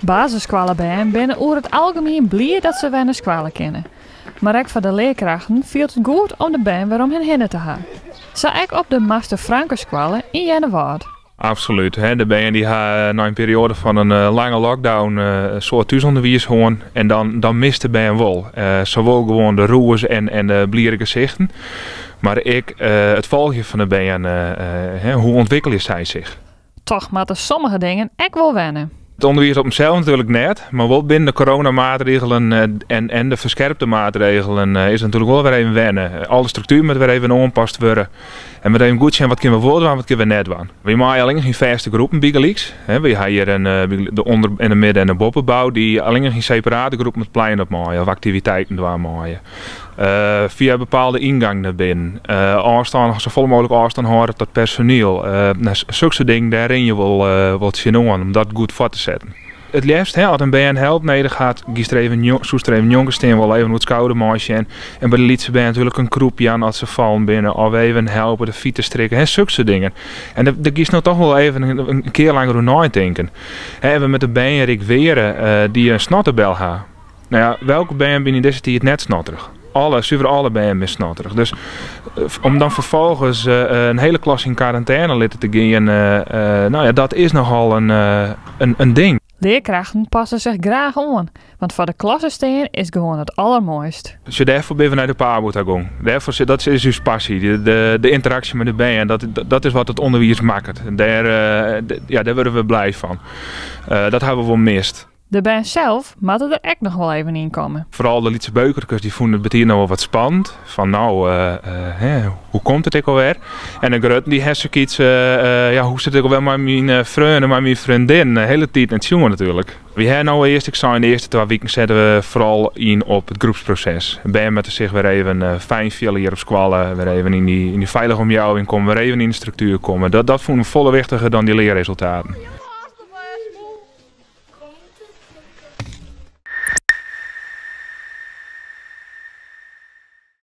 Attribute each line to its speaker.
Speaker 1: Basisskoallebern binne oer it algemien bliid dat se wer nei skoalle kinne. Mar ek foar de learkrachten fielt it goed om de bern wer om him hinne te ha. Sa ek op de Master Frankeskoalle yn Earnewâld.
Speaker 2: Absolút. De bern dy ha nei in perioade fan in lange lockdown in soad thúsûnderwiis hân en dan mist de bern wol. Sawol gewoan de rûs en de bliere gesichten, mar ek it folgjen fan de bern. Hoe ûntwikkelje sy sich?
Speaker 1: Toch moatte sommige dingen ek wol wenne.
Speaker 2: It ûnderwiis op himsels natuerlik net, mar wol binnen de coronamaatregelen en de ferskerpte maatregelen is it natuerlik wol wer even wenne. Alle struktuer moat wer even oanpast wurde en moat even goed sjen wat kinne we wol dwaan, wat kinne we net dwaan. Wy meie allinnich yn fêste groepen bygelyks. Wy ha hjir de ûnder- en de midden- en de boppebou dy't allinnich yn separate groepen it plein op meie of aktiviteiten dwaan meie. Fia bepaalde yngang nei binnen. Ôfstân, safolle mooglik ôfstân hâlde tot personiel. Nou, soksoarte dingen, dêr rinne je wol tsjinoan om dat goed foar te setten. It leafst, hè, as in bern help nedich hat, giest der even soest der even njonken stean, wol even oer it skouder meisjen. En by de lytse bern natuerlik in krûp jaan as se fallen binne, of even helpe de fyts te strikken, hè, soksoarte dingen. En dêr giest no toch wol even in kear langer oer neitinken. Hè, en we met de bern hjir ek were dy't in snottebel ha. Nou ja, welke bern binne yn dizze tiid net snotterich? Alle, suver alle bern binne snotterich. Dus om dan ferfolgens in hiele klas yn karantêne litte te gean, nou ja, dat is nochal in ding.
Speaker 1: Learkrachten passe sich graach oan, want foar de klasse stean is gewoan it aldermoaist.
Speaker 2: Sjoch, dêrfoar binne we nei de Pabo ta gong. Dêrfoar sit, dat is ús passy, de ynteraksje mei de bern, dat is wat it ûnderwiis makket. En ja, dêr wurde we blij fan. Dat hawwe we wol mist.
Speaker 1: De bern sels moatte der ek noch wol even yn komme.
Speaker 2: Foaral de lytse beukerkes dy fûnen it betiid noch wol wat spannend. Fan nou, hè, hoe komt it ek alwer? En de grutten dy ha sokyts, ja, hoe sit it ek alwer mei myn freon en mei myn freondin? De hiele tiid net sjoen natuerlik. Wy ha no earst, ik sei yn de earste 2 wiken sette we foaral yn op it groepsproses. Bern moatte sich wer even fijn fiele hjir op skoalle, wer even yn dy feilige omjouwing komme, wer even yn de struktuer komme. Dat fûnen we folle wichtiger dan dy learresultaten.